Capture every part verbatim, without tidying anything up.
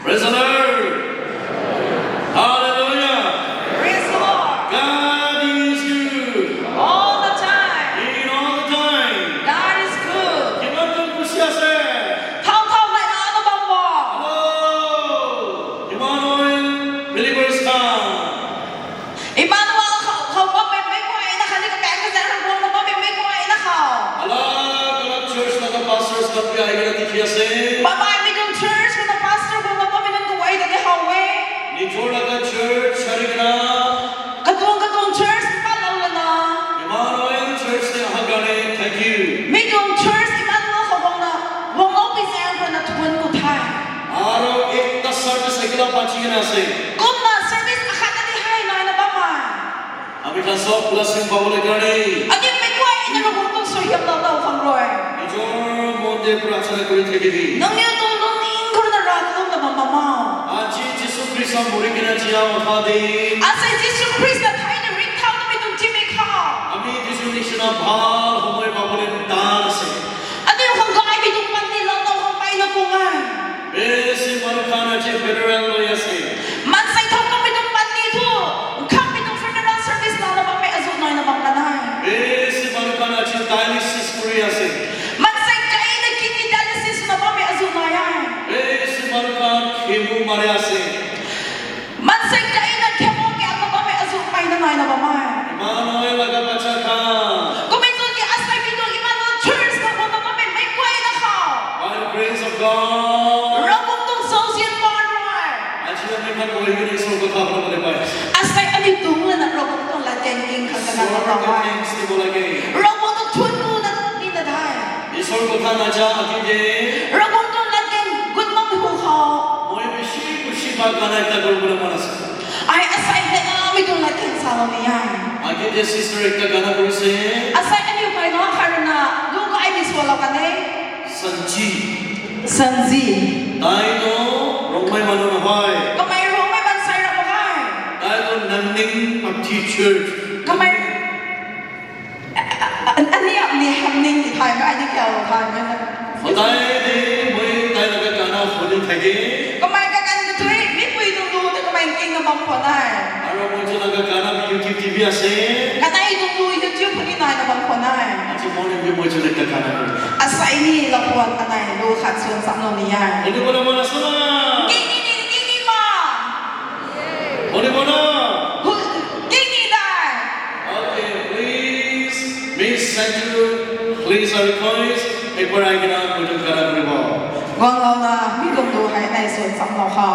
Praise the Lord. Hallelujah. Praise the Lord. God is good. All the time. In all the time. God is good. Kiman khan khushi ase? Thau thau lai na ano bambo. Hello. Emmanuel, believers come. Emmanuel kha, kha, ba me me ko ai na khali ka ka ka zara ko na ba me me ko ai na kha. Alag alag church laga pastors khan bi ahi kena dikhi ase. Ba ba mi dong church ko na pastor ko na ba me dong ko ai da ke ha we. Nijor laga church chari kena. Ka dong ka dong church pa la la na. Emmanuel church te aha karne thank you. Mi dong church Emmanuel ko bong na. Bong lo pi zara ko na tuan ko thai. Aro ekta service ekla bachi kena ase. Kumna service akha tadi hai nai na ba mai. Ami khan sob blessing pabole karne. Ani me kwai ina ro bong tong so yam na ta kham roi. Nijor mon te prarthana kuri thakibi. Nang ni tong tong ni in kor na ra tong na ba ma ma. Aji Jisu Krista mori kena jia utha din. Ase Jisu Krista thai na ring thau na mi tung ji mi kha. Ami duijon nishina bhal homoy pabole dan ase. Ani kham ga ai mi tung pan ni la ta kham pai na ko ngai. Besi manu khan aji funeral loi ase. Mansai thok kam itum mati thu, kam itum funeral service la la bang me azuk nai na bang kanai. Besi manu khan aji dialysis kuri ase. Mansai kai na kidney dialysis na bang me azuk nai ai. Besi manu khan chemo mari ase. Mansai kai na chemo ke na bang me azuk pai na nai na bang mai. Emmanuel laga bacha khan. Kumai tu ke asai mi tu Emmanuel church na bang na bang me mai kwai na kha. By the grace of God. Rabung tung sausian ban rai. Aji ami khan bohi kena Isor kotha huna bole pai ase. Asai ani tung na rabung tung la ken king khan kana Isor na ke rai. Thanks dibo lage. Rabung tung thun tu na ni na dai. Isor kotha na ja agi de. Rabung tung la ken good man hu kha. Moi bishi khushi pa gana ekta gol bole mon ase. Ai asai de na mi tung la ken sa lo ni ai. Agi de sister ekta gana kuri se. Asai ani kai no kharna lu ko ai mi so lo ka ne. Sanji. Sanji. Tai toh Rongmei manu nohoi. Kamai Rongmei man sai ra bahai. Tai toh Nangning Baptist Church. Kamai. Ani apni hamning thai ka ani kya thai ka. Hotai de moi tai laga gana huni thake. Kamai ka kan tu mi pui tu tu te kamai king na bam khonai. Aro moi tu laga gana bi YouTube T V ase. Katai tu tu YouTube huni nai na bam khonai. Aji morning bi moi tu ekta gana kuri. Asai ni la puan anai lo khat sun sam lo ni ya. Huni bola bola suna. Kini ni kini ma. Huni bola. Hu-, kini dai. Okay, please, Miss Sanju, please, I request, ek bar aigena moi tu gana kuri bo. Gong lo na, mi dong do hai nai sun sam lo ha.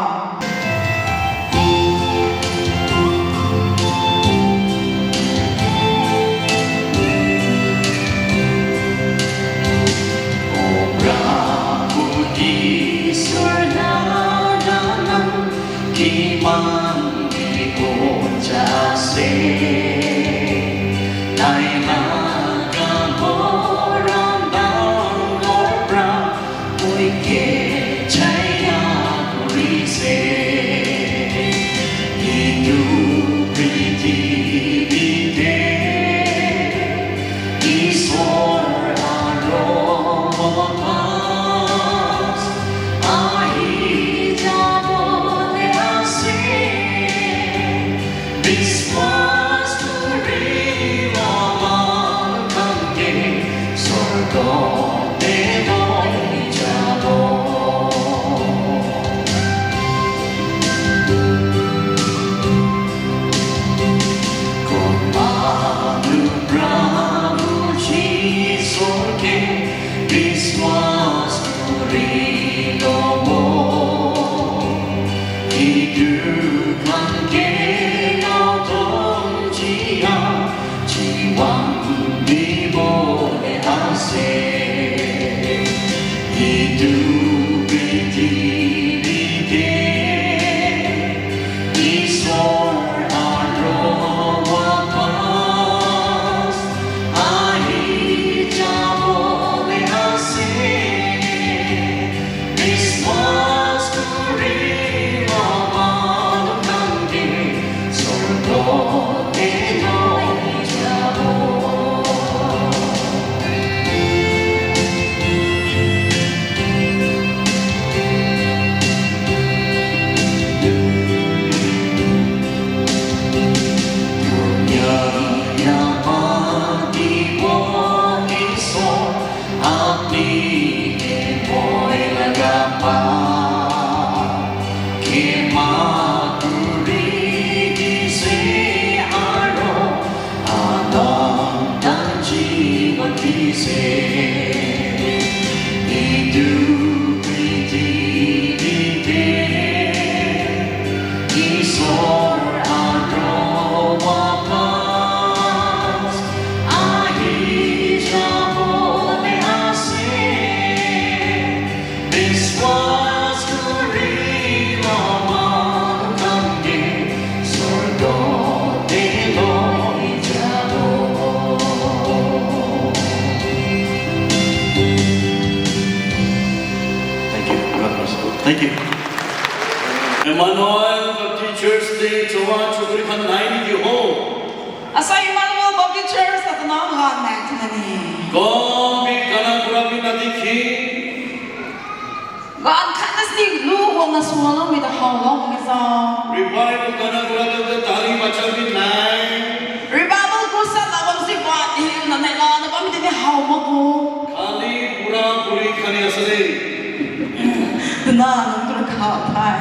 Emmanuel Baptist Church te chowa chokri khan nai niki ho? Asa Emmanuel Baptist Church ta tana khan nai tana ni. Kon bhi gana gura bhi na dikhi. Gan khanas ni lu wong na suwa lo mi da hao lo mi sa. Revival gana gura ka tali bacha bhi nai. Revival ko sa la wong si ba ni na na la na ba mi de hao ma ko. Khali pura puri khani asale. Na nang kura kha thai.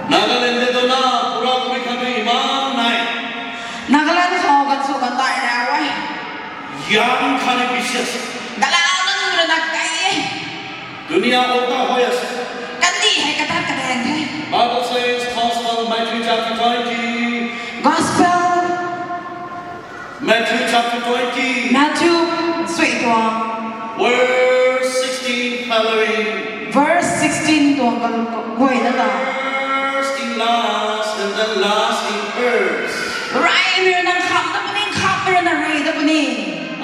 Nagaland de to na pura puri khani iman nai. Nagaland khao gan su gan tai na wai. Yang khani bishi ase. Gala nang kura na kai. Dunia ulta hoi ase. Kandi hai kata kata hai. Bible says, Gospel Matthew chapter twenty. Gospel Matthew chapter twenty. Matthew sui to. Verse sixteen following. Verse sixteen to kal koi na ta. First in last and then last in first. Rai mir na kham ta puni, kham mir na rai ta puni.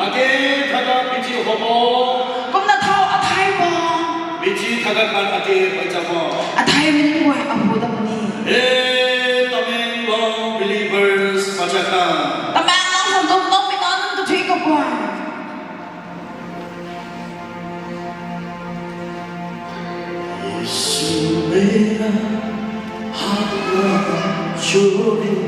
Age thaka piche hobo. Kumna thao athai bo. Piche thaka khan age pai jabo. Athai min ko abu da puni. Hey, Tamenglong believers, macha khan. Tamenglong hong dong dong mi nan tu thui ko bo. यीशु मेरा हाथ ना छोड़ेगा।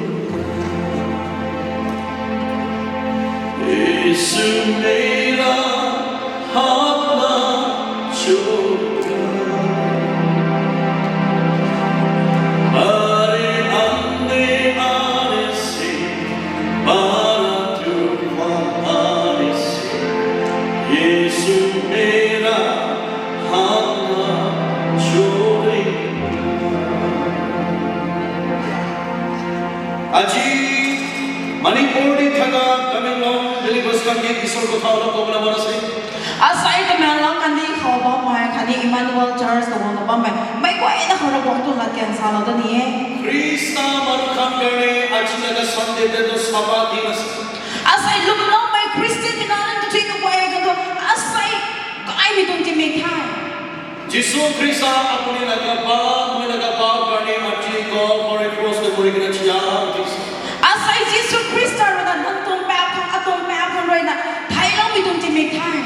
यीशु मेरा हाथ ना छोड़ेगा। अरे अंधे आने से बारा तूफान आने से यीशु मेरा हाथ ना छोड़ेगा। Aji Manipur te thaka Tamenglong believers khan ke Isor kotha olop kobole mon ase. Asai Tamenglong kandi khao ba mai khani Emmanuel Church to wong ba mai. Mai ko ena khoro bong tu la ken sa lo da ni e. Krista manu khan karne aji laga Sunday te to Sabbath din ase. Asai lum lo mai Christian bina nan tu thui ko ai ko asai kai mi tun ti me thai. Jisu Krista apuni laga pap, moi laga pap karne aji Calvary cross te mori kena jia uthise. Asai Jisu Krista rona nang tum pap khan atum pap khan roi na thai lo mi tum ti me thai.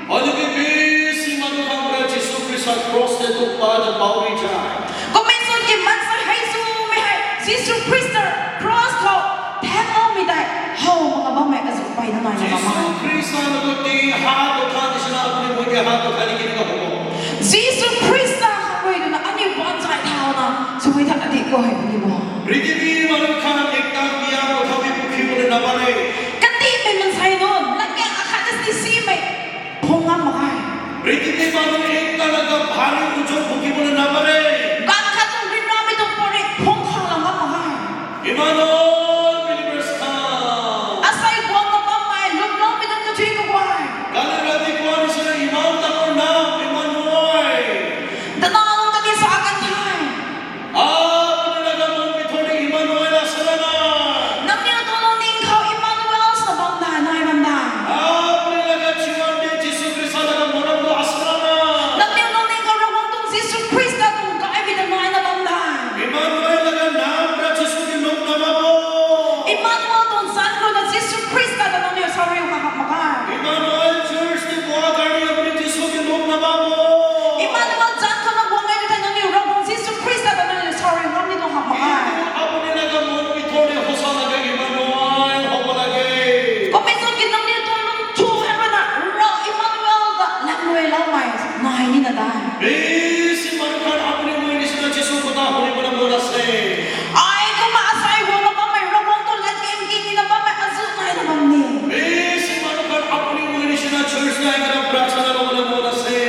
Hoile bi bishi manu khan para Jisu Krista cross te dukh pa ta pauri jai. Komeson ke mansa hai su me hai Jisu Krista cross ko thang lo mi dai hao ma ba mai azu pai na nai na ba mai. Jisu Krista na to ti ha to kha ni sina apuni moi ke ha to khali kini ka hobo. Jisu Krista ha koi na ani bon sai thao na sumai thak ati ko hai ni bo. Prithibi manu khan ekta biya kotha bi pukhi bole na pare. Kati me man sai no, lagya akhadas ni si me. Phung ngam makai. Prithibi manu ekta laga bhari ujor bhuki bole na pare. Gan khatung rinra mi tung pore phung khala ngam makai. Emmanuel believers khan. Asai buang ngam mai lum lo mi tung tu thui ko buai. Kali rati kua nisina iman dangor naam Emmanuel. Dana along kati sa akan thai. Apuni laga mon bhitor te Emmanuel ase na nai? Namni to longning khao Emmanuel sa bam da nai bam da. Apuni laga jiwan te Jisu Krista laga morom to ase na nai? Namni longning khao ro wong tung Jisu Krista tung ka ai bi da nai na bam da. Emmanuel laga naam pra Jisu ke lok na mabo. Emmanuel tung san ro na Jisu Krista da namni sa ro ma ma ka. Emmanuel church te bua karne apuni Jisu ke lok na mabo. Emmanuel jan ko na bua ngai ta namni ro wong Jisu Krista ta nani sorry, nani to hapa. Apuni laga mon bhitor te hosa laga Emmanuel hobo lage. Komeson ke namni to lung chu hema na ro Emmanuel ta langwe lau mai nai ni na dai. Bishi manu khan apuni moi nisina Jisu kotha huni bole mon ase. Ai ko ma asai wo na ba mai ro wong to la ken ki ni na ba mai azu nai na ba ni. Bishi manu khan apuni moi nisina church te ahi kena prarthana lobole mon ase.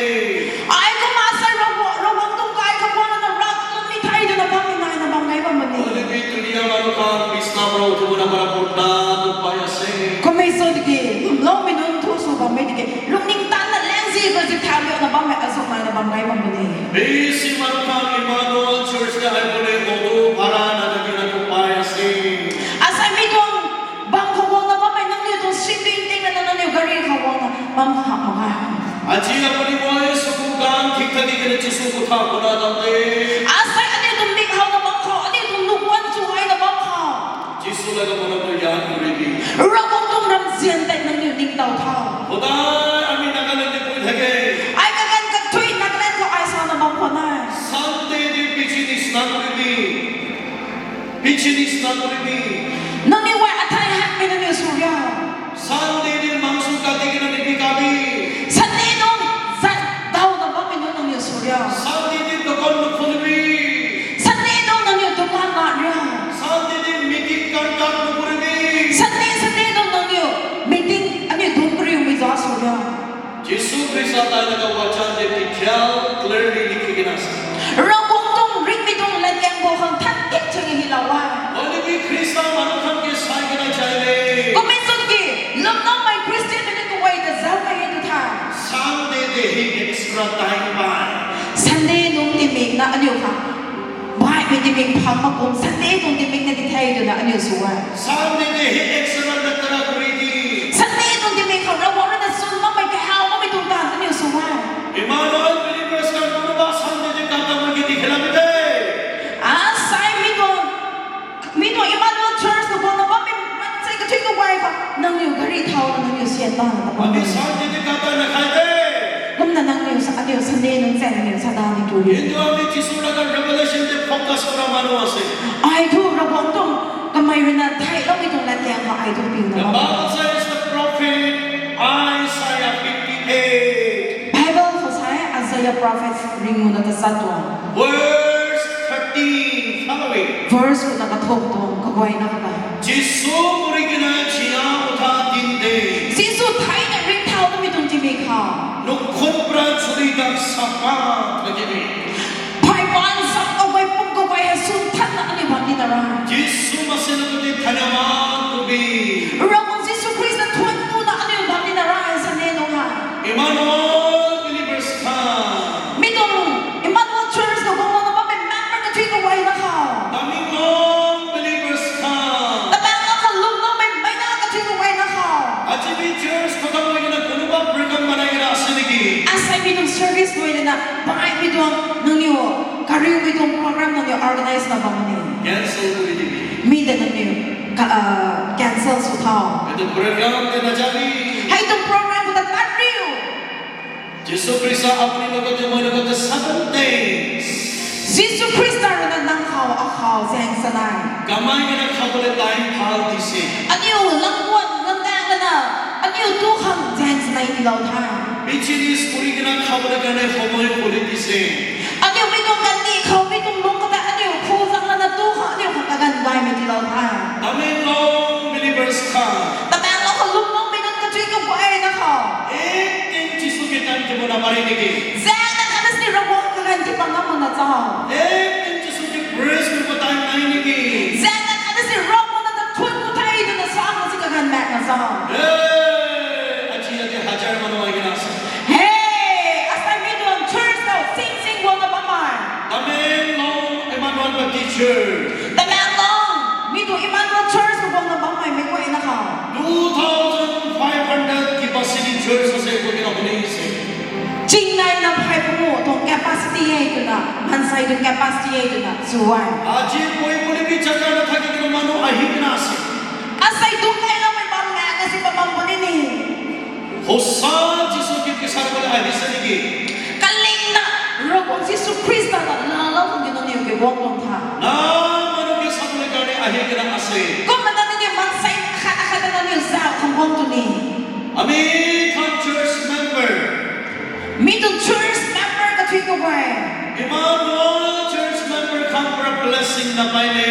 Ai ko ma sa ro wo, ro wo tum kai ka ko na ra ko mi thai de na ba mi nai na ba ngai ba ma ni. Hoile bi dunia manu khan bisna para uthibo na para purna dukh pai ase. Komeson ke, lo mi nun thu su ba mi ke, lungning tan na leng si ba si tham yo na ba mi azu nai na ba ngai ba ma ni. Bishi manu khan Emmanuel Church te ahi bole auto bhara na thaki na dukh pai ase. Asai mi tuang Bang ko wang na ba mai nang ni to sing ding ding na nang ni gari ko wang na bang ka ha ma ga. Aji apuni moi suku kan thik thaki kene Jisu kotha huna dam de. Asai ani to mi hau na bang Nakuribi. Pichinis nakuribi. Nani wa athai hak mi nani surya. Sunday din mangso kati kena nibikabi. Sunday dong zat dau na ba mi nani surya. Sunday din dukan nukhulibi. Sunday dong nani dukan na rya. Sunday din meeting conduct nukuribi. Sunday, Sunday dong nani meeting ani dong kuri umi za surya. Jisu Krista tai laga vachan te detail clearly likhi kena ase. Ravguangc tuang ring mi tuang lat yang bo khang that thik changi hi la wa. Hoile bi Krista manu khan ke sai kena jai le. Komi sun ki, lum no mai Christian mene ko wai da zau mai tu tha. Sunday te hi extra time pai. Sunday nung ti mi na anyo kha. Bai mi ti mi pham ma kum Sunday nung ti mi na ti thai tu na anyo suwa. Sunday te hi extra na tara kuri di. Sunday nung ti mi kha ra wa na sun ma mai ka ha ma mi tu ta anyo suwa. Emmanuel believers kan kunuba Sunday te kata ma ki dikhela bite. Ah, sai mi tu, mi tu Emmanuel Church tu kono ba mi man sai ka thik tu wai kha. Nang yu gari thao na nang yu sian ta na ta ba. Abi Sunday te kata na khai de. Kum na nang yu sa, anyo Sunday nung sai nang yu sa da ni tu. Hindu ami Jisu laga revelation te focus kura manu ase. Ai tu ra bong tu kamai rina thai lo mi tu na tiang ba ai tu pi na. The Bible says the prophet Isaiah fifty-eight. Bible ko sai Isaiah prophet ring mo na ta sa tu. Verse thirteen, follow it. Verse ko na ka thok tu ka koi na ka. Jisu muri kena jia utha din te. Jisu thai na ring thao tu mi tu ti mi kha. Nukhun pra churi tak sapa thakini. Phai pan sap ko wai pum ko wai sun than na ani bani na ra. Jisu Masih na kuti dhanyabad kubi. Ravguangc Jisu Krista thuan tu na ani bani na ra sa ne no ha. Emmanuel believers khan. Mi tu Emmanuel Church na ko na ba me member ka thui ko wai na kha. Tamenglong believers khan. Tabang na ka lum no me mai na ka thui ko wai na kha. Aji bi church khatam hoi kena kunuba program banai kena ase niki? Asai mi tu service loi le na, bai mi tu nang yo, kari mi tu program nang yo organize na ba mani. Cancel kuri dibi. Mi de nang yo, ka, ah, cancel su thao. Etu program te na jabi. Hai tu program ko ta tat riu. Jisu Krista apni logote moi logote seven days. Jisu Krista rona nang khao a khao jeng sanai. Kamai kena khabole time bhal dise. Ani u langwan nang dang na. Ani u tu khang jeng sanai di lau thai. Business kuri kena khabole karne somoi khuli dise. Ani u mi tu kan ni khao mi tu long kata ani u khu jang na tu khang ani u khang kan bai mi di lau thai. Tamenglong believers khan. Tabang lo ko lum long mi nang ka tui ko bai na khao. Ek din Jisu ke time ke bona pare niki? Zang na kada si Ravguangc ka kan ti panga mana chao. Ek din Jisu ke praise ko time nai niki? Zang na kada si Ravguangc na ta thun ko thai tu na sa ma si ka kan mak na chao. Eh, aji aji hajar manu ai na sa. Hey, asai mi tu church na sing sing wong na ba mai. Tamenglong Emmanuel Baptist Church. Tamenglong mi tu Emmanuel Church ko wong na ba mai me ko ina khao. Two thousand five hundred capacity church ase koina huni ase. Chingnai na phai pumo to capacity ye tu na, mansai tu capacity ye tu na, suwai. Aji koi bole bi jaga na thaki kena manu ahi kena ase. Asai tu kai na mai bam na na si bam bam bole ni. Hosa Jisu ke kisar bole ahi se niki? Kaling na, Ravguangc Jisu Krista na la la huni no ni ke wong tha. Na manu ke sabole karne ahi kena ase. Ko mana ni mansai khat khat na ni sa khong wong tu ni. Ami khan church member. Mi tu church member ka thui ko bai. Emmanuel church member khan para blessing na pai le.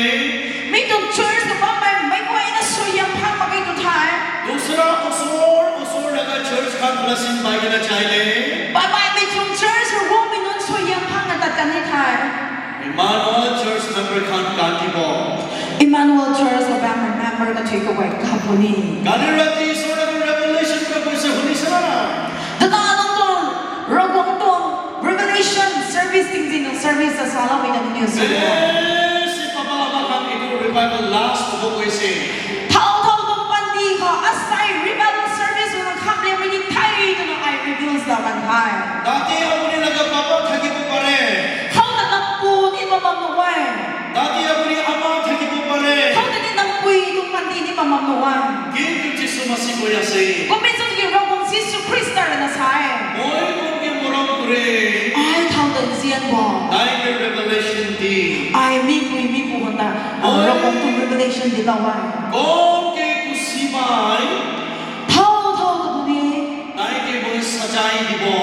Mi tu church ko ba mai mai ko ina so yang pha ma kai tu thai. Dusra osor osor laga church khan blessing pai kena jai le. Ba mai mi tu church ko wo mi nun so yang pha na ta kan ni thai. Emmanuel Church member khan katibo. Emmanuel Church la member member ka thiko bai kapuni. Kali rati sora ko revelation ka koise huni sa na? Dada anong to, Ravguangc to, revelation service ting ting service sa sala mi na news. Bele si papa ama khan itu revival last ko koise. Thao thao tong panti kha asai revival service na kham le mi thai to na ai reveals da ban thai. Tate apuni laga papa thakibo pare. Khau na na pu ni ma mam no wai. Tate apuni ama thakibo pare. Khau na ni na pui tu panti ni ma mam no wai. Kintu Jisu Masih koi ase. Ko me jong ki Ravguangc Jisu Krista na sai. Moi kon ke morom kure. Ai thao da zian bo. Tai ke revelation di. Ai mi pui mi pu honda. Oi. Aro kong tu revelation di lawa. Kong ke kusibai. Thao thao tu ni. Tai ke moi sajai dibo.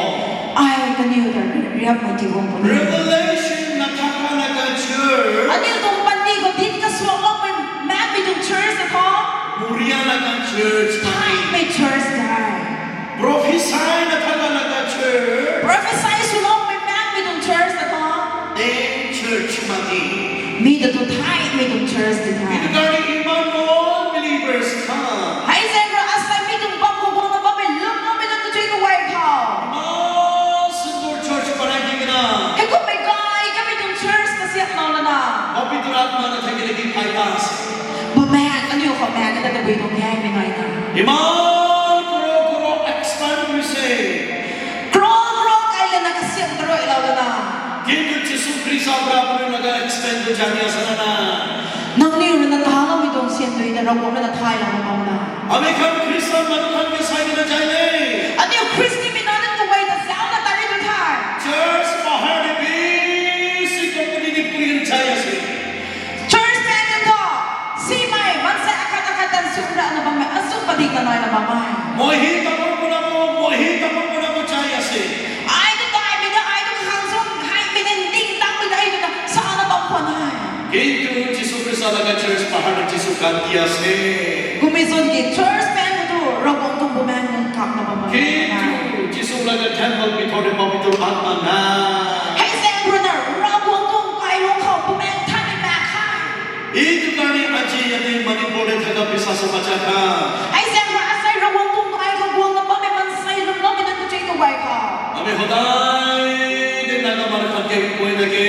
Ai kani uta riap mai dibo puni. Revelation na thaka na ka church. Ani tu pandi ko din ka suwa mo mai mak mi tu church na tho. Muria na ka church mati. Thai mai church dai. Prophesy na thaka na ka church. Prophesy suwa mo mai mak mi tu church na tho. Then church mati. Mi tu tu thai mi tu church di thai. Itu kari Emmanuel believers khan. Hai zeng ro asai mi tu bang ko bang na bang mai lum na mi tu tu chui ko wai khao. Iman sundur church banai di kena. He ko mai kai ka mi tu church ka siap na na na. Pavitra Atma na thakile ki khai ta ase. Bo mai ani ko mai ka ta bi tu kai mi ngai ta. Iman kuro kuro expand we say. Kro kro kai le na ka siam kro ila wala. Kintu Jisu Krista pra apni laga explain tu jani ase na na. Nang ni ru na ta la mi dong siam tu ina ro ko na thai la ma na. Ami khan Christian manu khan ke sai na jai le. Ani Christian mi na tu wai ta sa na ta ri tu thai. Church bahar de bisi competitive kuri jai ase. Church man to si mai man sa akhat akhat dan sumra na bang mai asuk padik na nai na bang mai. Moi hi tamul puna mo, moi hi tamul puna mo chai ase. Ai to tai mi da ai to khang sum hai mi den ding dang mi da ai to sa na bang ko nai. Kintu Jisu Krista laga church bahar de Jisu khan di ase. Gumi son ki church man to ro bong tum bu man kap na bang mai. Kintu Jisu laga temple bithor de pavitra atma na. Hai sen brother ro bong tum kai lo khao bu man thani ba khai. Etu karne aji yate Manipur te thaka biswasi bacha khan. Ai sen ro asai ro bong tum kai lo bong na ba me man sai lo no me na tu chai to wai kha. Ami hodai de Naga manu khan ke koi thake.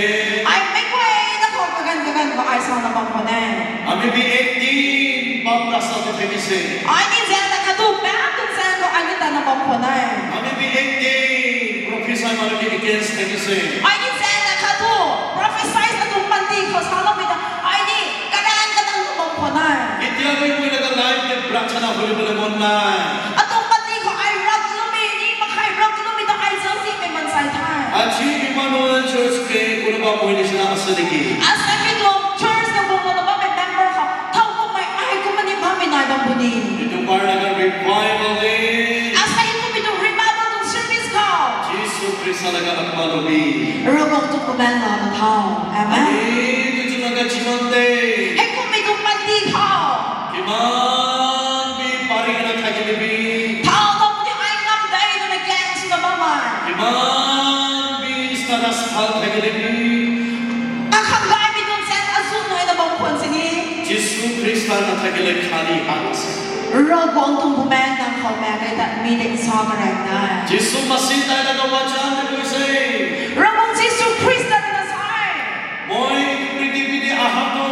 Ai me koi na ko kagan kagan ko ai sa na bang ko nai. Ami bi ek din pap rasta te thakise. Ai ni zen na ka tu ba tu zen ko ai ni ta na bang ko nai. Ami bi ek din prophesy manu ke against thakise. Ai ni zen na ka tu prophesy na tu pandi ko sa lo mi ta. Ai ni kadan kadan na bang ko nai. Itya bi moi laga life te prarthana kori bole mon nai. Ato pati ko ai rak lumi ni makhai rak lumi ta ai jal si me man sai thai. Aji Emmanuel Church ke kunuba moi nisina ase neki? Ase mi tu church na ko ko ba me member ko. Thau ko mai ai ko mani ba me nai ba buni. Itu par laga revival de. Ase itu mi tu revival tu service ko. Jisu Krista laga atma lobi. Ro ko tu ko ban la na thau. Amen. Ami tu ju laga jiwan de. He ko mi tu pati ko. Kiman bi pari kena thakile bi. Thao to muni ai ngam dai to na gang su na ba mai. Kiman bi stara sthal thakile bi. Ka kham gai mi ton sen asu no na bang kon sini. Jisu Krista na thakile khali hat ase. Ro gong tum bu man na khao man kai ta mi de sa ka rai na. Jisu Masih tai na ka wachan de koi se. Ro gong Jisu Krista na sai. Moi prithibite aha to.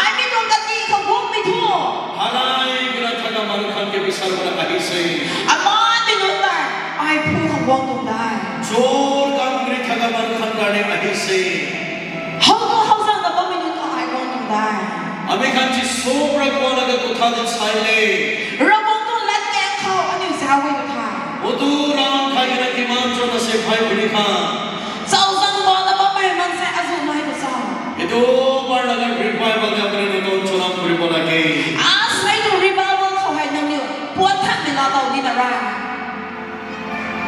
Ai mi tong kati ka gong mi thu. Harai kena thaka manu khan ke bisar bole ahise. Aman mi nong tai. Ai phu ka gong tong tai. Chor kam kuri thaka manu khan karne ahise. Hau to hau sa na ba mi nong ka ai gong tong tai. Ami khan Jisu pra koa laga kotha de sai le. Ra gong tong lat ke khao ani sa wai to thai. Utu ram khai kena kiman jon ase bhai bhoni khan. Saozang bol na ba pai man sai azu nai to sa. Etu bar laga revival de apni notun chalam kuri bo lage. Asai to revival ko hai nang yo. Puat tha mila ta uni na ra.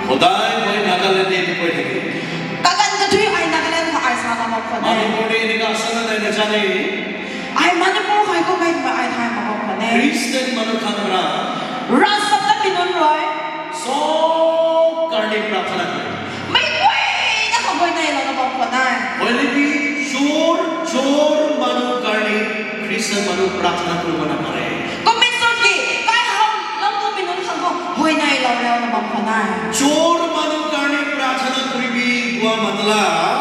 Hodai moi Nagaland de etu koi thake. Kakan ka thui ai Nagaland ko ai sa na ma ko na. Manipur de eneka ase na nai na jane. Ai Manipur hai ko kai ma ai thai ma ko na. Christian manu khan ra. Ra sab ta minun roi. Sob karne prarthana kore. Mai koi na ko koi na ila na bang ko na. Hoile bi chor, chor manu karne Christian manu prarthana kuribo na pare. Ko min son ki, kai hau lam tu minun khan ko hoi na ila na bang ko na. Chor manu karne prarthana kuribi kua matlab.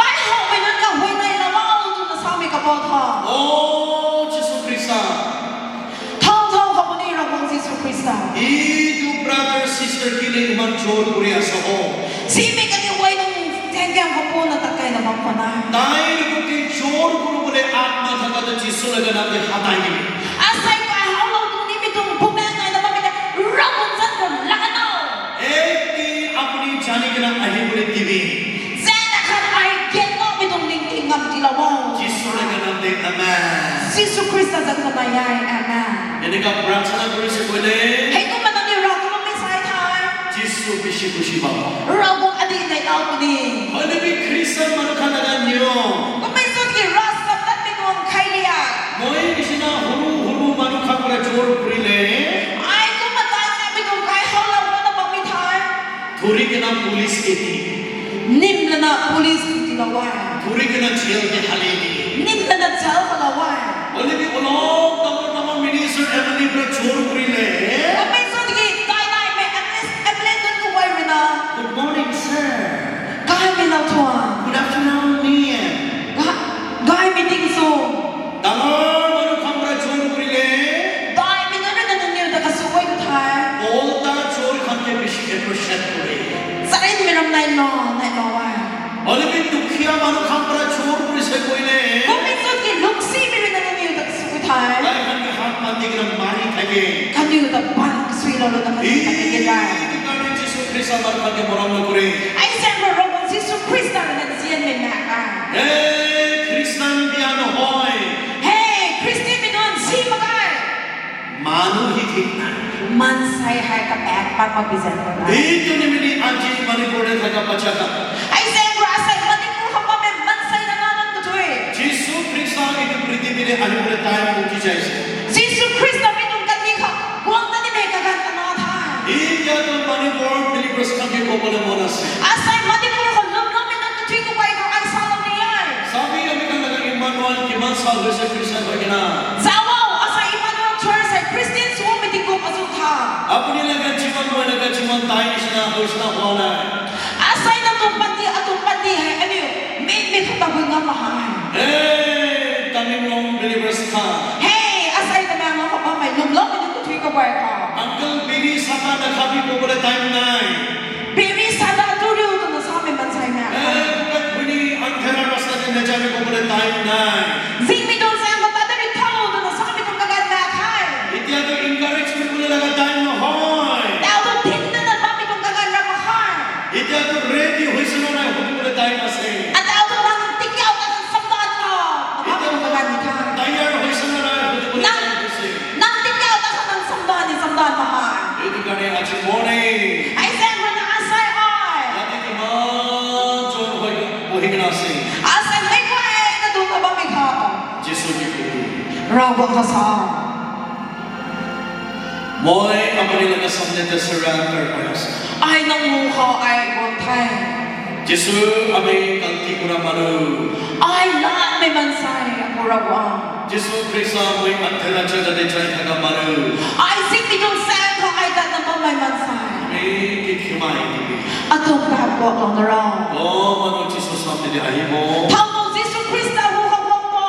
Kai hau minun ka hoi na ila wa tu na sa mi ka bot ha. Oh, Jisu Krista. Thao thao ka buni ra bang Jisu Krista. Etu brother sister kile iman jor kuri asa ho. Si me ka ni wai nung tengke ang kapo na takai na bang ko na. Tai logote jor kuri bole atma thaka to Jisu laga naam de hatai dibi. Asai ko ai hau lo tu ni mi tung bu me ngai na ba mi de ra bang zat ko laga na. Ek din apni jani kena ahi bole dibi. Zan na khan ai gen no mi tung ning ting ngam di la wa. Jisu Krista zat kama yai, amen. Eneka prarthana kurise koile. Heitu mana ni raku lo mi sai thai. Jisu bishi khushi pabo. Raku adi nai au kuni. Hoile bi Christian manu khan laga niyom. Kumi zat ki ras sabdat mi kon khai liya. Moi nishina huru huru manu khan para jor kurile. Ai kuma tai sa mi kon kai hau la wana ba mi thai. Thori kena police ke di. Nim lana police ke di la wai. Thori kena jail ke hale di. Nim lana jail ke la wai. Hoile bi olop dangor dangor minister M L A para jor kurile. Kumi zat ki tai nai me M L A, M L A dun ko wai mina. Good morning, sir. Kai mina thua. Good afternoon, ma'am. Ga-, gai meeting so. Dangor manu khan para jor kurile. Dai mi nani nani nani ta kasu koi tu thai. Olta jor khan ke bishi appreciate kore. Sarin mi ram nai no, nai no wa. Hoile bi dukhiya manu khan para jor kurise koile. Kumi zat ki luksi mi nani nani nani ta kasu koi thai. Tai khan ke hath bandi kena mari thake. Kani ta ban sui lo lo ta kani ta ke dai. Etu karne Jisu Krista manu khan ke morom nokore. Ai sen ro ro Jisu Krista na zien mi na ka. Hey, Christian bia nohoi. Hey, Christian mi non si magai. Manu hi thik nai. Mansai hai ka bag pa pa bisan ko na. Etu nimini aji Manipur te thaka bacha khan. Ai sen ro asai Manipur ko pa me mansai na na na ko thoi. Jisu Krista etu prithvi te ahi bole time uthi jaise. Jisu Krista mi tum kati kha. Guang tani me ka gan tana tha. Etia tu Manipur believers khan ke kobole mon ase. Asai Manipur ko lum lum me na tu thui ko pai ko ai sa lo ni ai. Sabi ami khan laga Emmanuel kiman sal hoise Christian hoi kena. Jawa, asai Emmanuel Church ai Christian so meeting ko azu tha. Apuni laga jiwan moi laga jiwan tai nishina hoisna hoa nai. Asai na tum pati, atum pati hai, ami me me khata bui ngam hai. Hey, Tamenglong believers khan. Hey, asai na me ngam pa mai lum lum ni tu thui ko pai ka. Uncle, biri sata na khabi ko bole time nai. Biri sata tu riu tu na sa me man sai na. Hey, uncle, biri andhera rasta de na jane ko bole time nai. Zing mi tu sa ma ta de thau tu na sa me tu ka ga na khai. Itya to encourage kuri bole laga time nohoi. Tao tu tin na na pa me tu ka ga na ma khai. Itya to ready hoise na nai hudi bole time ase. Ata auto nang tingya uta nang samdan na. Nang hapu nang kagan ni khan. Tayar hoise na nai hudi bole time ase. Nang tingya uta khan nang samdan ni samdan na ha. Etu karne aji morning. Ai sen mana asai ai. Yate kiman jon hoi bohi kena ase. Asai mai koi na tu ka ba mi kha. Jisu ki kuri. Rao ba ka sa. Moi apuni laga samne te surrender kuri ase. Ai nang mu kha ai gon thai. Jisu, ami galti kura manu. Ai la me man sai akura wa. Jisu Krista, moi andhera jaga te jai thaka manu. Ai sik mi tum sang kha ai ta na ba mai man sai. Ami ke khimai dibi. Atum ba ko lo na ra. O manu Jisu samne te ahibo. Thao no Jisu Krista hu kha wa wa.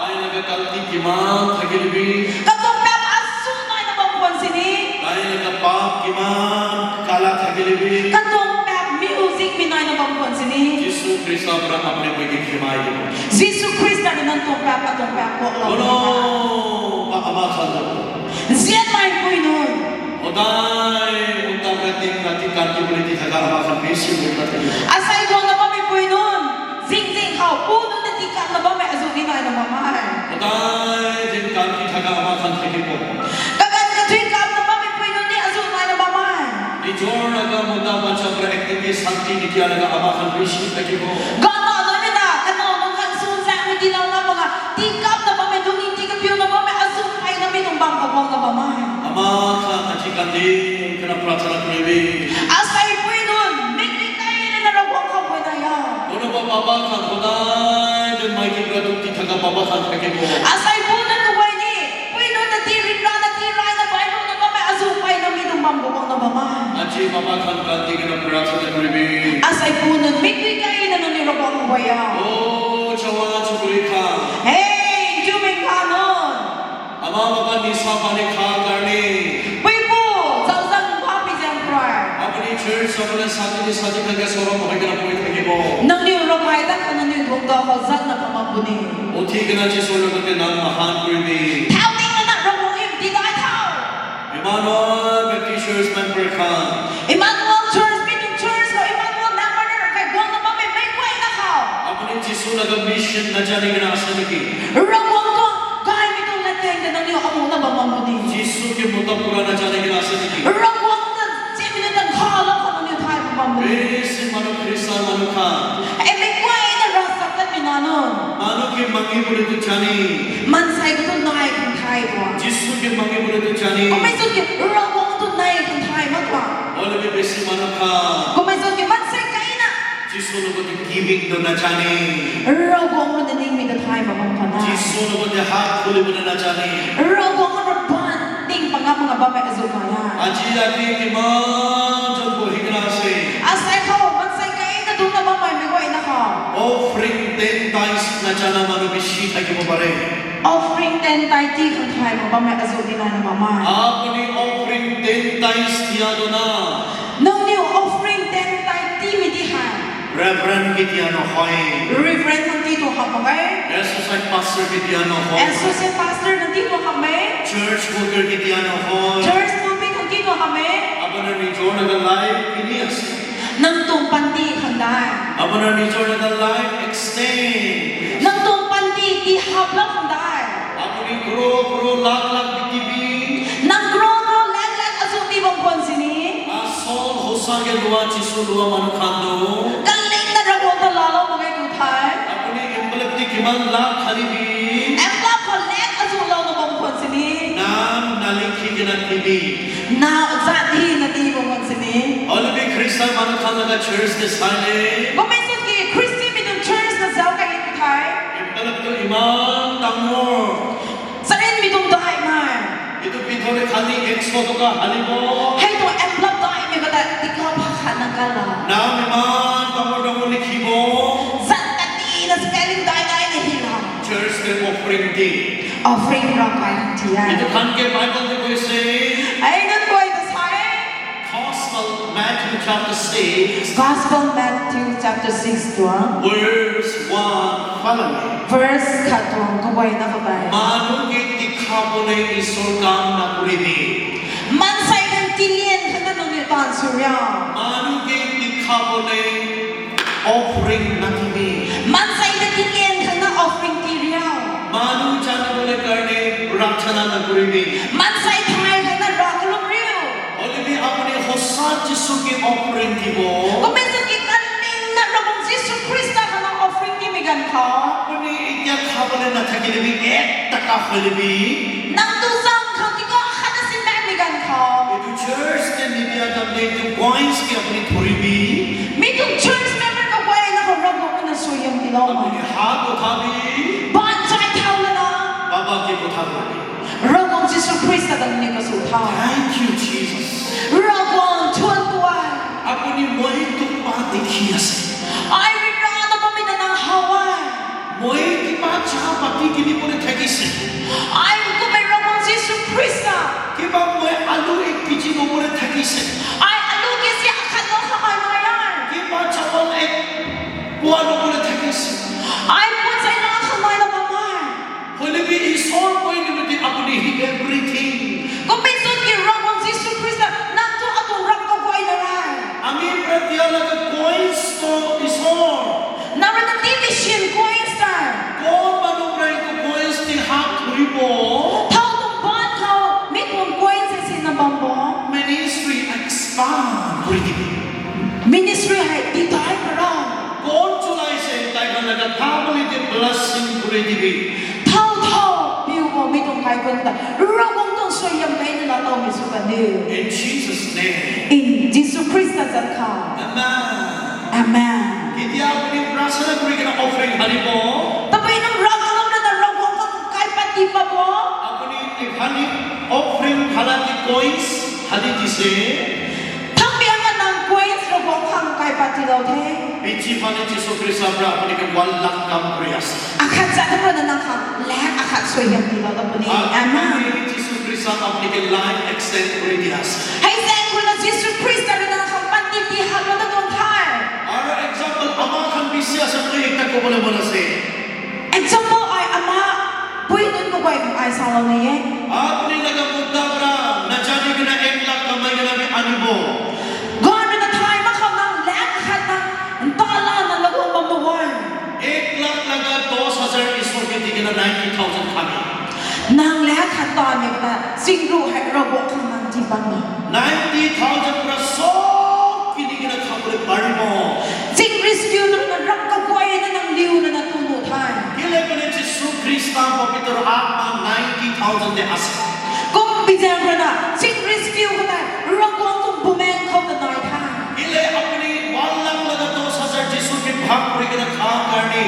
Ai laga galti kiman thakile bi. Ka tum ba asu nai na ba kwan sini. Tai laga paap kiman kala thakile bi. Ka tum ba music mi nai na bam kon sini. Jisu Krista para apni koi ke khimai dibo. Jisu Krista ni nan tum ba ka tum ba ko lo. Kono ba ama khan. Zian mai pui nun. Hodai unta pra din rati kanti bole di thaka ama khan bishi mukha thaki. Asai do na ba mi pui nun. Zing zing hao pu nun na ti kam na ba mi azu ni nai na ba mai. Hodai din kanti thaka ama khan thaki po. Kagan ka thui kam na ba mi pui nun ni azu nai na ba mai. Nijor laga mota bacha pra ek din ke santi nitya laga ama khan bishi thaki po. Gana na mi na, kana nun khan sun sa mi di na na ba nga. Ti kam na ba mi duni ti ka piu na ba mi azu pai na mi nung bang ka bang na ba mai. Ama khan aji kandi kana prarthana kuribi. Asai pui nun, mik mik kai na na ra bang ka pui na ya. Kono ba baba khan hodai din maiki pra duk di thaka baba khan thaki po. Asai pui nun ko wai ni. Pui no na ti rin ra na ti rai na bai no na ba me azu pai no mi dum bam go na ba ma. Aji baba khan ka ti na prarthana kuribi. Asai pu no mi kui kai na no ni ro bam go ya. O chawa chukuri khan. Hey, juming khan no. Ama baba nisa pani kha karni. Pui pu, zau zau pa pi jam prai. Apni church apni sati ni sati khan ke sorom hoi kena pui thakibo. Nang ni ro mai ta khan ni dum da ho zan na kama puni. Uthi kena Jisu logote nam mahan kuri di. Thao ding na na rong rong him di dai thao. Emmanuel Baptist Church member khan. Emmanuel Church, meeting church lo Emmanuel member na rakhai guang na mame mai kwai na khao. Apni Jisu laga mission na jani kena ase naki? Rong rong to gai Nani amu na bamam ni. Jisu ke mota pura na jane ke ase niki? Ravguangc na jemina na khala khala ni thai bamam ni. Besi manu Christian manu khan. Emi kwai na rasa ta minano. Manu ke mangi bole tu jane. Mansai ko tu nai kan thai ko. Jisu ke mangi bole tu jane. Kumai so ke Ravguangc tu nai kan thai ma kwa. Ole ke besi manu khan. Kumai so ke mansai kai na. Jisu logote giving to na jane. Ravguangc na ning mi ta thai bamam kana. Jisu logote hat khuli bole na jane. Ravguangc na ban ning panga panga bamai azu maya. Aji rati kiman jon bohi kena ase. Asai khao mansai kai na dum na bamai mi kwai na khao. Offering ten tithes na jana manu bishi thakibo pare. Offering ten tithe ti khan thai bamai azu di na bamai. Apuni offering ten tithes diya to na. Nong ni offering ten tithe ti mi di hai. Reverend ke diya nohoi. Reverend khan ti to hap magai. Associate pastor ke diya nohoi. Associate pastor khan ti to hap mai. Church worker ke diya nohoi. Church worker khan ti to hap mai. Apuni nijor laga life kini ase. Nang tum panti khan dai. Apuni nijor laga life extend. Nang tum panti ti hap la khan dai. Apuni crore crore lakh lakh bitibi. Nang crore crore lakh lakh azu ti bam kon sini. Asol hosa ke lua Jisu lua manu khan tu. Kaleng na rabo ta lalo magai tu thai. Apuni envelope ti kiman lakh khali bi. Envelope ko lakh azu lo na bam kon sini. Naam na likhi kena tibi. Na zati na ti bam kon sini. Ole bi Christian manu khan laga church te saile. Gomesot ki Christian mi tu church na zao kai tu thai. Envelope tu iman dangor. Saren mi tum dai mai. Etu bithor te khali ekso toka halibo. Hai to envelope dai mi kata tikla bhakha na kala. Naam iman dangor dangor likhibo. Zat kati na spelling dai dai na hila. Church te offering di. Offering ra kai dia. Etu khan ke Bible te koise. Ai nan koi ta sai. Gospel Matthew chapter six. Gospel Matthew chapter six to. Verse one following. Verse khat to ko bai na ko bai. Manu ke dikha bole Isor kam na kuribi. Mansai kan tilian kan na nungi tan surya. Manu ke dikha bole offering na dibi. Mansai kan tilian kan na offering tiriya. Manu jane bole karne prarthana na kuribi. Mansai thai kan na rakulum riyo. Hoile bi apuni hosa Jisu ke offering dibo. Kumesot ki kaning na Rabung Jisu Krista kana offering di mi gan kha. Apuni itya khabole na thakile bi ek taka hoile bi. Nang tu sang kha ki ko khana sin na mi gan kha. Etu church te nidia tamne etu coins ke apuni thoribi. Mi tu church member ka wai na ko Rabung na soyam di lo. Apuni hat uthabi. Ban chai thau la na. Baba ke kotha koi. Rabung Jisu Krista dang ni ka su tha. Thank you, Jesus. Rabung thun tuai. Apuni moi tu pa dikhi ase. Ai ri ra na ba mi na na hawai. Moi kiba cha pati kini pore thakise. Ai ku me Rabung Jisu Krista. Kiba moi alu ek kg mo pore thakise. Ai alu kg akhat lo khamai mai ai. Kiba chawal ek pua lo pore thakise. Ai pun sai na khamai na ba mai. Hoile bi Isor koi nimite apuni hi everything. Kumesot ki Rabung Jisu Krista nang tu atu ram ko koi na rai. Ami pra dia laga coins to Isor. Na ra na ti mission coins ta. Kon manu pra etu coins ti hat thuribo. Thao tum ban thao mi tum coins ase na bambo. Ministry expand kuri dibi. Ministry hai di tai para. Kon chulai se tai khan laga family te blessing kuri dibi. Thao thao, piu mo mi tum kai kon ta. Rura kong tong so yam kai ni la tao mi su kan de. In Jesus' name. In Jisu Krista zat kha. Amen. Amen. Ketia apuni prarthana kuri kena offering halibo. Tapai nang rang alam na rang kong kai pati pabo. Apuni ekhani offering khala ki coins hali dise. Thang biang na nang coins rang kong kai pati lo the. Bichi pani Jisu Krista pra apuni ke one lakh kam kuri ase. Akhat jat pra na nang khan lakh akhat soyam di lo apuni. Amen. Apuni Jisu Krista apuni ke life extend kuri di ase. Hai sen kuri na Jisu Krista na nang khan pati di hal na don thai. Aro example ama khan bishi ase koi ekta kobole mon ase. Example ai ama pui tun ko bai ai salo ne ye. Apni laga mudda pra na jani kena ek lakh kamai kena bhi anibo. Gor na thai ma kham na lakh khat na tala na lagu ma mo wai. Ek lakh laga dos hazar Isor ke di kena ninety thousand khami. Nang le khat ta me ta singru hai robo khan nang ti ba mi. Ninety thousand pura sob kini kena khabole paribo. Sing rescue tu na rak ka koi na nang liu na na tu no thai. Kile kile Jisu Krista pavitra atma ninety thousand te ase. Kum bijang na sing rescue ko ta robo kum bumeng ko ta nai thai. Kile apni one lakh laga dos hazar Jisu ke bhag kuri kena kha karne.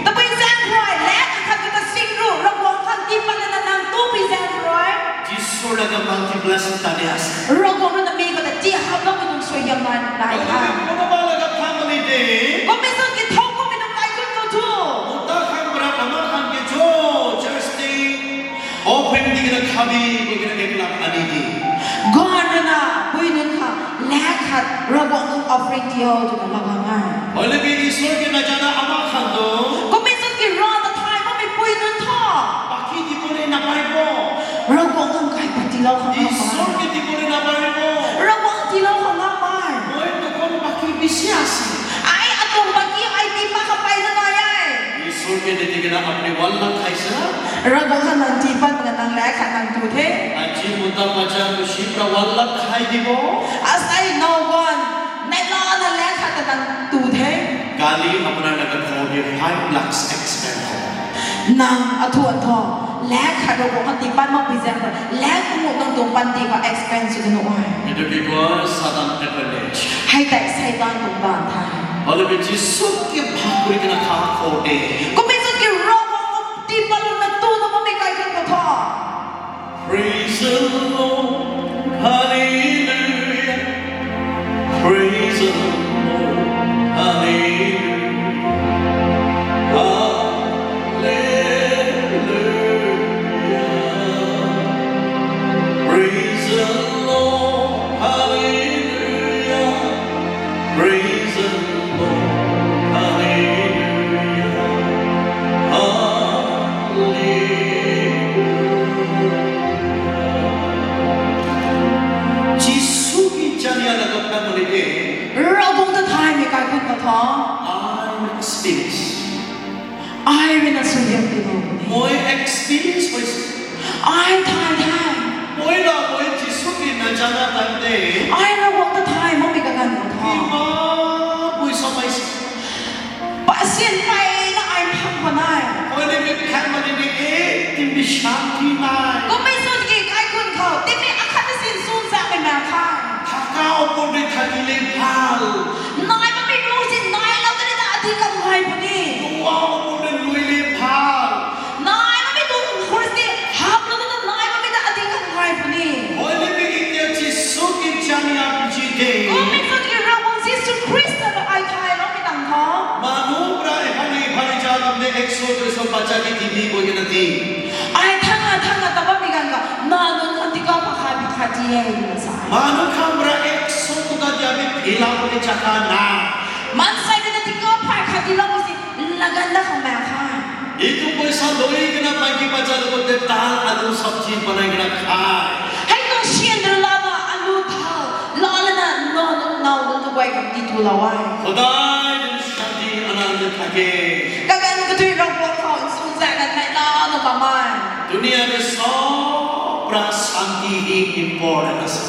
Tapai jang roi le khat ka singru robo khan ti pa na nang tu bijang roi. Jisu laga multiplication tade ase. Rogo na mi ko ta ti ha lo ko so ya man nai ha. Kono ba laga family de. Ko mi so ki thau ko mi no kai ko to tu. Mota khan para ama khan ke jo church de offering di kena khabi ko kena ek lakh ani di. Go na na bui nun kha le khat rogo offering dio tu na ma ma. Hoile bi Isor ke na jana ama khan to. Ko mi so ki ro ta thai ko mi bui nun tho. Baki di ko le na pai ko. Rogo khan kai pati lo khan na Isor ke di ko le na pai ko. Rogo ti lo khan na pai. Moi to kon baki bisi ase. Ai atong baki ai ti pa ka pai na na ai. Isor ke de kena apni one lakh khaise na. Rogo khan nang ti pa na nang le khan nang tu the. Aji mota bacha to shibra one lakh khai dibo. Asai no one. Nai lo na le khan nang tu the. Kali apna laga ghor ke five lakhs expand ho. Nang athu atho le khan rogo khan ti pa ma pi jang le ku nang tu pan ti pa expand su no ai. Itu ki koi Satan advantage. Hai tai Satan tu ban thai. Hoile bi Jisu ke bhag kuri kena kha kho de. Ko mi so ki rogo ti pa lo na tu no mi kai ko tho. Praise the Lord, hallelujah. Praise the Lord, hallelujah. Hallelujah. Praise the Lord, hallelujah. Praise the Lord. Hallelujah. Hallelujah. Jisu ki jania laga family de. Rogo ta thai me ka kun ta tha. I experience. Ai re na su yam de no. Moi experience hoise. Ai thai thai. Moi la moi Jisu ki na jana time de. Ai rogo ta thai mo mi ka kan ta tha. Ima poisa paise. Pasien pai na ai phang ko nai. Hoile bi family de ek din bi shanti nai. Ko mi so ki kai kun khao. Ti mi akhat sin sun sa me ma kha. Thaka opor de thakile bhal. Nai ma mi ro si nai la de na adi kam hai puni. Dua opor de loile bhal. Nai ma mi tu khursi hap lo de nai ma mi da adi kam hai puni. Hoile bi itia Jisu ki jania bichi de. Ko mi so ki ra won Jisu Krista ba ai khai lo mi tang kha. Manu pra ehali bhari ja tumne ek so dui so bacha ki dini koi kena di. Ai thanga thanga taba mi ganga na no khan tika pa kha bi kha di ai ni sa. Manu khan pra ek so tuka dia bi phila koi chaka na. Man sai de tika pa kha di lo si lagan da kha ma kha. Itu poisa loi kena maiki bacha logote dal alu sabji banai kena khai. Hai to shin de la na alu dal la la na no no no no to bai kam di tu la wai. Khodai din shanti anand thake. Kagan ka tui rong rong ko sun sa na nai la no ba mai. Dunia de sob pra shanti hi important ase.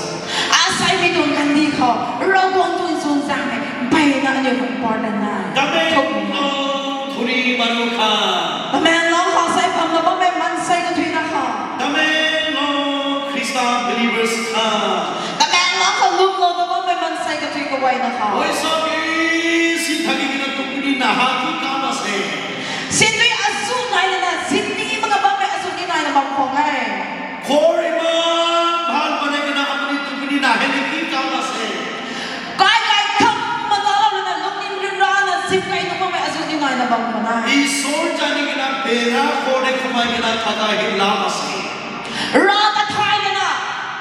Asai mi dun kan di kho, ro bon dun sun sang ne, bai na ne important na. Thok ni. Tamenglong thuri manu khan. Tamenglong kho sai pam na ba me man sai ka thui na kho. Tamenglong Christian believers khan. Tamenglong kho lum lo na ba me man sai ka thui ka wai na kho. Oi sabi si thaki kena tukuni na ha ki kam ase. Sindui asu nai na, sindui ma ka ba me asu ni nai na ba ko ngai. Ghor iman bhal banai kena apuni tupuni nahele ki kam ase? Kai kai kam madala na lungin rinra na sim kai no mai azu ni ngai na bang mana. Isor jani kena bera ghor de khumai kena thaka hi lam ase. Ra ta thai na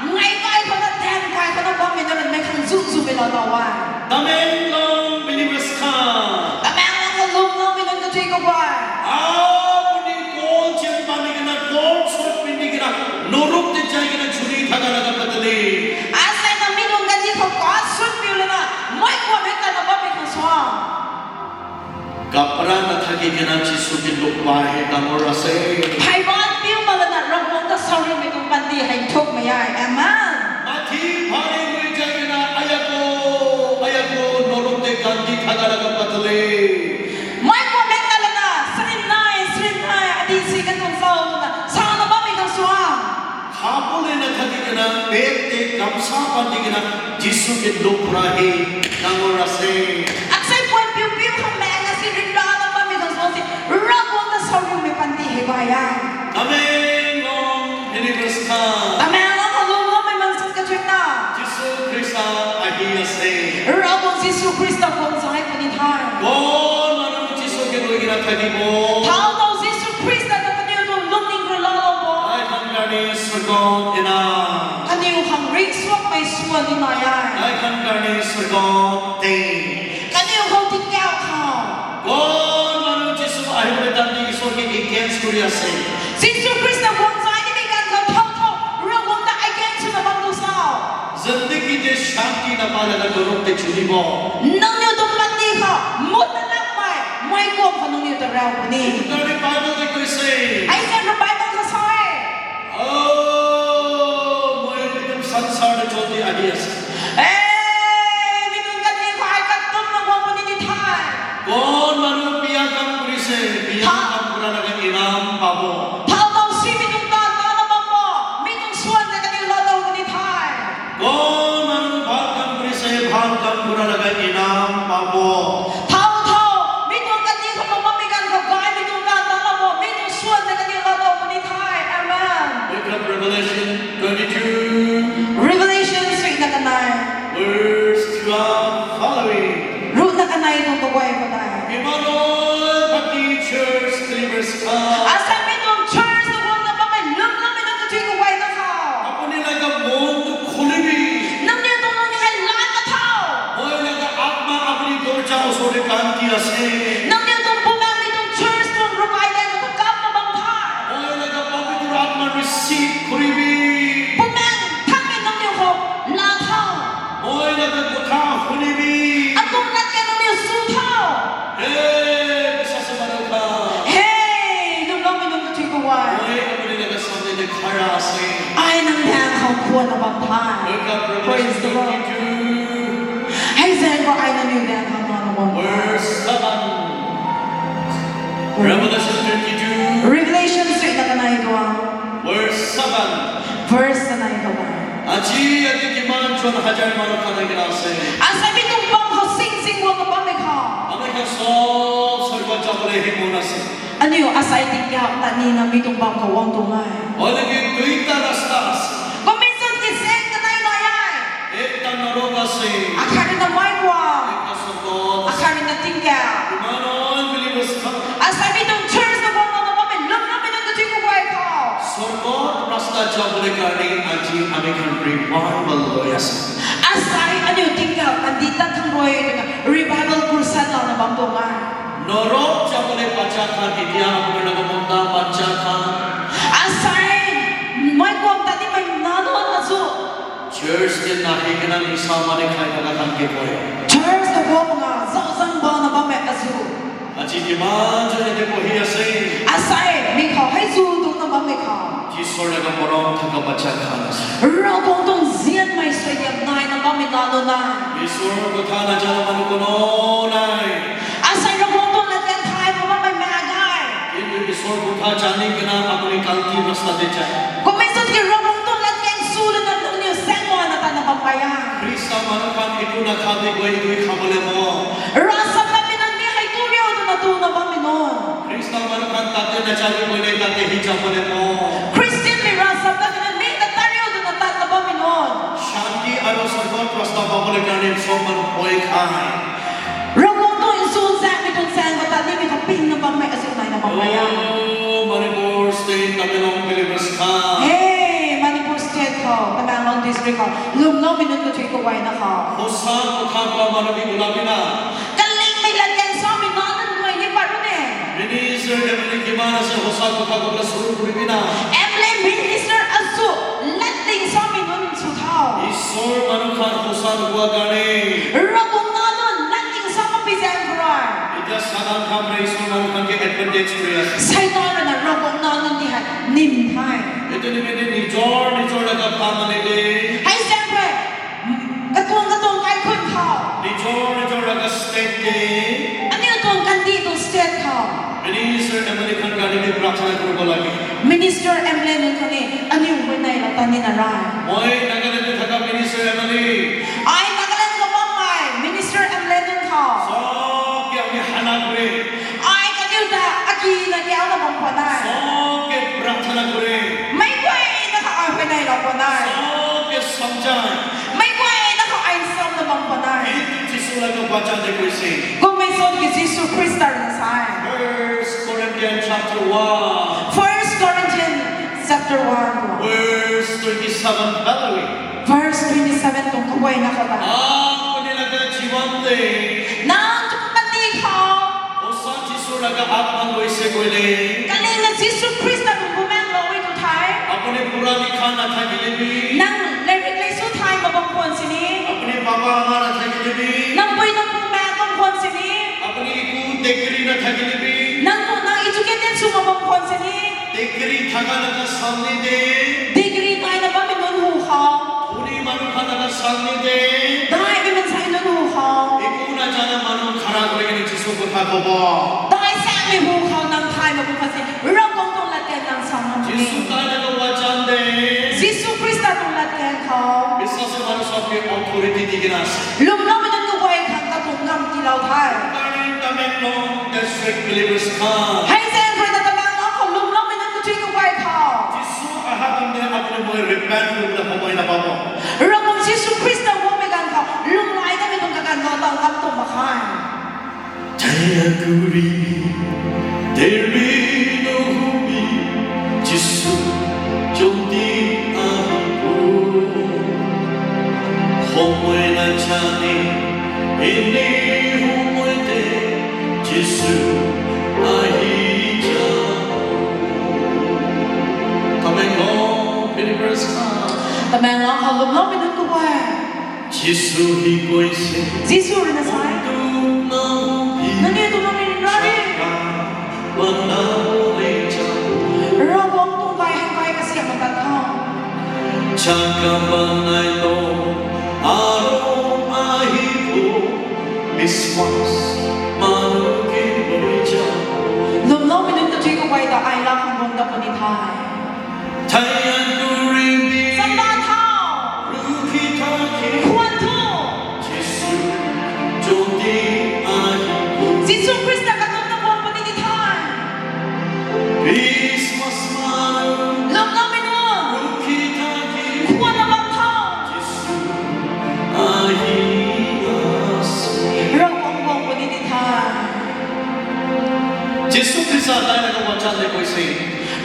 ngai kai ko na ten kai ko na bang me na me khan zu zu me la na wa. Tamenglong believers khan. Tamenglong ko lum no me nang ka tui ko wa. Apuni kol chen pani kena, kol sot pindi kena, norok te jai kena chuli thaka laga badale. Asai na mi nung ka ji ko ka sun piu le na, moi ko me ka na ba me ka swa. Kapra na thaki kena Jisu ke lok pa he dangor ase. Phai ba piu ma le na rang ko Moi ko mekala na, sri nai, sri nai, adi si ka tong sa o na, sa na ba mi ka swa. Khapole na thaki kena, bed te gamsa bandi kena, Jisu ke lok pura he, dangor ase. Aksai pon piu piu kham me na si rin ra na ba mi ka swa si, ra ko na sa rin me pandi he ba ya. Tamenglong University. Tamenglong Lunglo me man sa ka chuna. Jisu Krista ahi ase. Ra ko Jisu Krista ko sa hai ni thai. Kon manu Jisu ke loi kena thakibo. Thao thao Jisu Krista na kaniu tu lungning ru la lo bo. Tai khan karne sorgot ena. Kaniu khan ring suak mai sua ni na ya. Tai khan karne sorgot te. Kaniu khan ti kya kha. Kon manu Jisu ahibole tandi Isor ke against kuri ase. Jisu Krista kon sai ni kan thao thao ro kon ta against na bang tu sao. Zindagi te shanti na pala na dorok te chulibo. Nangniu tu mati kha, mut na lak mai, mai kom kha nangniu tu rao ni. Tari Bible te koi se. Ai sa ro Bible ka sai. Oh, moi ekdom sansar te chol te ahi ase. Eh, mi tu kan ni khai ka tum na mo ni ni thai. Kon manu biya kam kuri se, biya kam kura laga inam pabo. Thao thao si mi tu ta ta na bang mo, mi tu suan na ka ni lo lo ni thai. Kon manu bhal kam kuri se, bhal kam kura laga inam pabo. Thao thao, mi tu ka ni ko mo mi kan ko gai mi tu ta ta na mo, mi tu suan na ka ni lo lo ni thai. Amen. Book of Revelation twenty-two. Revelation sui na ka nai. Verse twelve following. Ru na ka nai ko ko gai ko nai. Emmanuel Baptist Church, Deliverance Camp. Asa mi tu church ko na ba me lum lum mi tu tu ko gai na ka. Apuni laga mon tu khuli bi. Namni tu namni hai la ka thao. Moi laga atma apuni dorja osor te kam ki ase. Namni tu bumang mi tu church tu rukai de tu kam na bang thai. Moi laga pavitra atma receive kuri bi. Bumang thak mi namni ho la thao. Moi laga kotha huni bi. Atum na ke namni su thao. Hey, bisas manu khan. Hey, lum lum mi tu tu ko gai. Moi apuni laga Sunday te khara ase. Ai nang dan kham khua na bang thai. Wake up, Praise the Lord. Revelation twenty-two. Hai zan ko ai nang yu dan kham na bang thai. Verse seven. Revelation twenty-two. Revelation sui na ka nai dua. Verse seven. Verse na nai dua. Aji yate kiman jon hajar manu khan ahi kena ase. Asa mi tu bang ko sing sing wa ka bang me kha. Ami khan sob sorgot jabole hi mon ase. Aniu asai tingkya tani na mitung bang ka wang tu ngai. Hoile bi duita rasta ase. Commission ki sen ka nai nai ai. Ekta norok ase. Akhari na mai kwa. Ekta sorgot. Akhari na tingkya. Emmanuel Believers Camp. Asai mitung church na wang na ba me lum na me na tu chiku kwai ka. Sorgot rasta jabole karne aji ami khan revival loi ase. Asai aniu tingkya kandi ta thang roi na revival crusade la na bang tu ngai. Norok jabole bacha khan, etia apuni laga mota bacha khan. Asai, moi kom tadi mai nano nasu. Church te nahi kena nisa mane khai thaka khan ke koi. Church to kom nga, zau zang ba na ba me asu. Aji kiman jone te bohi ase. Asai, mi kha hai su tu na ba me kha. Jisor laga morom thaka bacha khan ase. Ra kong tong zian mai so yam nai na ba me nano nai. Isor kotha najana manu kono nai. Asai ro mo to na ten thai mo ba mai ma gai. Kintu Isor kotha jani kena apuni kalti rasta te jai. Commission ki ro mo to na ten su le na tu ni sen mo na ta na ba mai ya. Krista manu khan itu na khate koi itu khabole mo. Rasa ta mi na ni hai tu mi o na tu na ba mi no. Krista manu khan tate na jani koi le tate hi jabole mo. Christian mi rasa ta mi na ni na ta ni o na ta na ba mi no. Shanti aru sorgot rasta pabole karne sob manu bhoi khai. Rokong tu insul sang mi tun sang ko tadi mi ko ping na bang mai asuk nai na bang mai ya. Oh, Manipur State, Tamenglong Believers khan. Hey, Manipur State ko, Tamenglong District ko, lum no mi nun ko chui ko wai na ko. Hosa kotha koa manu bi ulabi na. Kaling mi la ken so mi non nun ko ini paru ne. Minister, M L A kiman ase hosa kotha kobole suru kuribi na. M L A minister asu, let things so mi nun su thao. Isor manu khan hosa nukua karne. Rokong nanu, let things so mi zen kurai. Etia Satan khan para Isor manu khan ke advantage kuri ase. Saitan na rokong nanu ni hai nim thai. Etu nimite nijor, nijor laga pha mane de. Hai zen kurai. Katong katong kai khun thao. Nijor nijor laga state te. Minister M L A khan karne bi prarthana kuribo lage. Minister M L A nun khan ke ani umai nai la tani na rai. Moi Nagaland te thaka minister M L A. Ai Nagaland ka bamai minister M L A nun kha. Sob ke apni hala kore. Ai kani uta aki na ke auna bam khanai. Sob ke prarthana kore. Mai koi na kha ai koi nai la khanai. Sob ke samjhai. Mai koi na kha ai sam na bam khanai. Etu Jisu laga bachan te koise. Gomesot ke Jisu Krista na sai. First Corinthians chapter one. First Corinthians chapter one. Verse twenty-seven, Valerie. Verse twenty-seven tu kubai na kata. Apni laga jiwan te. Na tu kati kha. Osa Jisu laga atma loise koile. Kani na Jisu Krista tu bumen lo wi tu thai. Apni purani khan na thakile bi. Nang lerik le su thai ma bang kon sini. Apni baba ama na thakile bi. Nang pui nang pu ma bang kon sini. Apni ku dekri na thakile bi. Nang ko nang educated su ma bang kon sini. Degree thaka laga samne te. Degree tai na ba mi nun hu khao. Dhoni manu khan laga samne te. Dai mi man sai nun hu khao. Eku na jana manu khara kori kene Jisu kotha kobo. Dai sa mi hu khao nang thai ma bu khase. Ro kong tong la ten nang sam ma. Jisu tai laga wachan te. Jisu Krista tong la ten khao. Biswasi manu sob ke authority di kena ase. Lum lo mi nun ko koi khan ka tong kam ti lao thai. Kani Tamenglong District believers khan. Hai sen koi na Tamenglong ko lum lo mi nun ko chui ko koi khao. Jisu aha time te apni moi repent kuri bole homoi na pabo. Ro kong Jisu Krista wo mi gan khao. Lum lo ai ta mi nun ka kan lo tong kam tong ma khai. Daya kuribi, deri nohobi, Jisu joldi ahibo. Homoi najane, ene homoi te Jisu ahi jabo. Tamenglong believers khan. Tamenglong halom lo minun ko bai. Jisu hi koise. Jisu ri na sai. Nani tu nani nani. Rawang tu kai han kai kasi ang matatang. Chaka banai lo aro ahi ko biswas manu ke loija. Lom lo minun tu chiko bai da ai la kung bong da puni thai. Thayan kuribi. Samba thao. Rukhi thaki. Khuan thu. Jisu jodi ahi. Jisu Krista ka tum na bon pani di thai. Christmas man. Lom na menu. Rukhi thaki. Khuan na bang thao. Jisu ahi ase. Rong ong bon pani di thai. Jisu Krista tai na ka wachan de koise.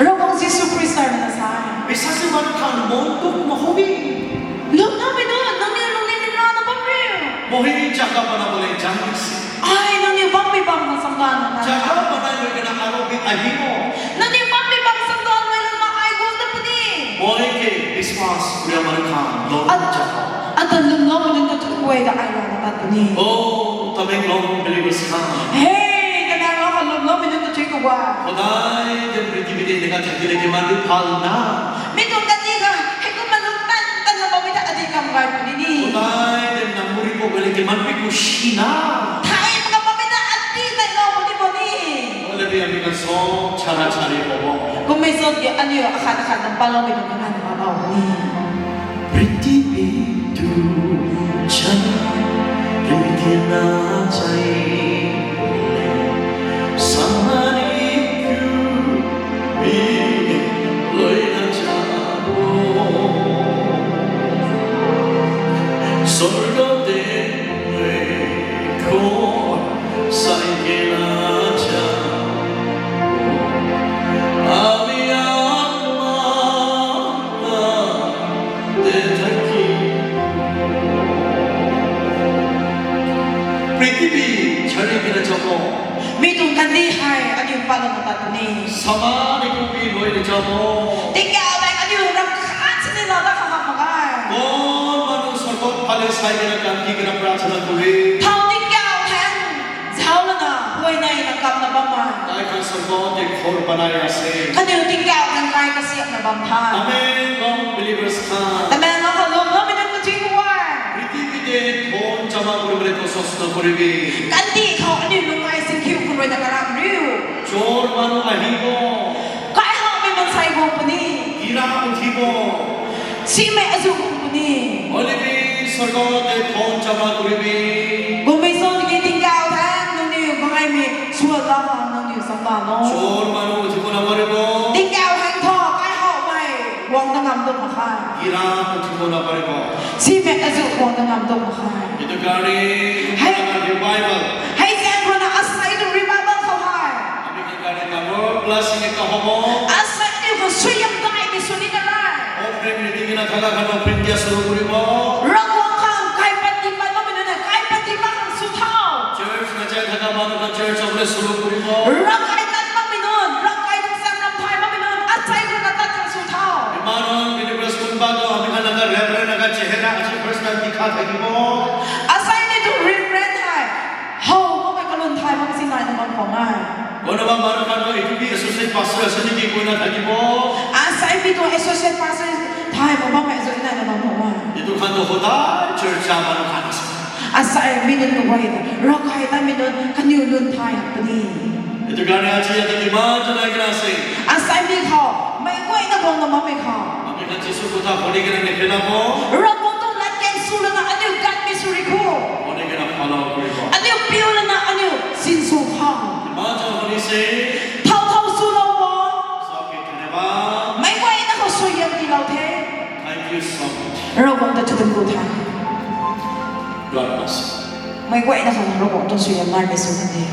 Rawang Jisu Krista na sai. Biswasi manu khan mon dukh nohobi. Lum na menu, nang ni lung ni ni na na bapre. Mohi jaga banabole jai ase. Ai, nang ni bapre bang na samdan na. Jaga banai loi kena aro bi ahibo. Nang ni bapre bang samdan loi na ai gol da puni. Moi ke biswas kuria manu khan lom jaga. Atan lum na menu ka tu kuai da ai na na puni. Oh, Tamenglong believers khan. Hey, kana rawang lum na menu ka tu kuai. Hodai dem prithibi te eneka thakile kiman bi bhal na. Mi tu kati ka, heku manu tan tan na babi ta adi kam gai puni ni. Hodai dem namuri ko gele kiman bi khushi na. Thai ka babi ta adi tai lo puni puni. Ole bi ami khan sob chara chari hobo. Kumesot ke ani yo akhat akhat na palo mi tu kana na ba puni. Prithibi tu chan kimikina chai. Samani ku bi loina jabo. Sorgo te ko saikena jabo. Ami atma te thaki. Prithibi chari kena jabo. Mi tu kandi hai ani upalo na tatuni. Samani ku bi loi na jabo. Tinggal dai ani uram khat ni na da kha magai. Kon manu sorgot phale sai kena kandi kena prarthana kore. Thao tinggal thang. Jhaolana, huainai na kam na bamai. Tai khan sorgot te ghor banai ase. Kani tingkau kan kai ka siak na bam tha. Amen. Long believers khan. Amen. Long ka long long minun ka ting wai. Prithibi te dhon jama kori bole kosas na koribi. Kandi khau ani lungai sing khiu kun roi na karam riu. Chor manu ahibo. Kaihak mi mansai bong puni. Ira uthibo. Sime azu bong puni. Hoilebi sorgo te dhon jama kuribi. Gomison ki tinggal thang nuni bangai mi suat la hang nuni samba no. Chor manu uthibo na paribo. Tinggal thang tho kaihak mai wang na ngam dok makhai. Ira uthibo na paribo. Sime azu wang na ngam dok makhai. Etu karne Hai. Revival. Hai jan kona asai tu revival kho hai. Ami khan karne dangor blessing ekta hobo. Asai tu ko suyam kai mi suni na rai. Offering meeting ina thaka khan offering dia shuru kuribo. Rok wang khan kai pati pa no minu na kai pati pa khan su thao. Church na jai thaka manu khan church obole shuru kuribo. Rok kai tat pa minun, rok kai tat sam ram thai pa minun, asai tu na tat khan su thao. Imanon believers kun ba to ami khan laga reverend laga chehra aji first time dikha thakibo. Asai ni tu reverend hai. Hau, mo mai kalun thai mo kasi nai na bang kong ai. Kono ba manu khan to itu bi associate pastor ase niki koi na thakibo. Asai mi tu associate pastor thai mo bang mai zoi nai na bang kong ai. Itu khan to hodai church ja manu khan ase. Asai mi nun ko wai. Rok hai ta mi nun kaniu nun thai puni. Itu karne aji yate iman janai kena ase. Asai mi khao, mai koi na bong na ma mi khao. Ami khan Jisu kotha huni kena niphela mo. Rok bong tu lat kai su la na aniu gat mi suri ko. Huni kena follow kuribo. Aniu piu la na aniu sin su khao. Iman jan huni se. Thao thao su lo bo. Sabke dhanyabad. Mai koi na ko su yam di lo the. Thank you so much. Rok bong tu chukun ko thai. God bless you. Mai koi na ko rok bong tu su yam nai mi su ne.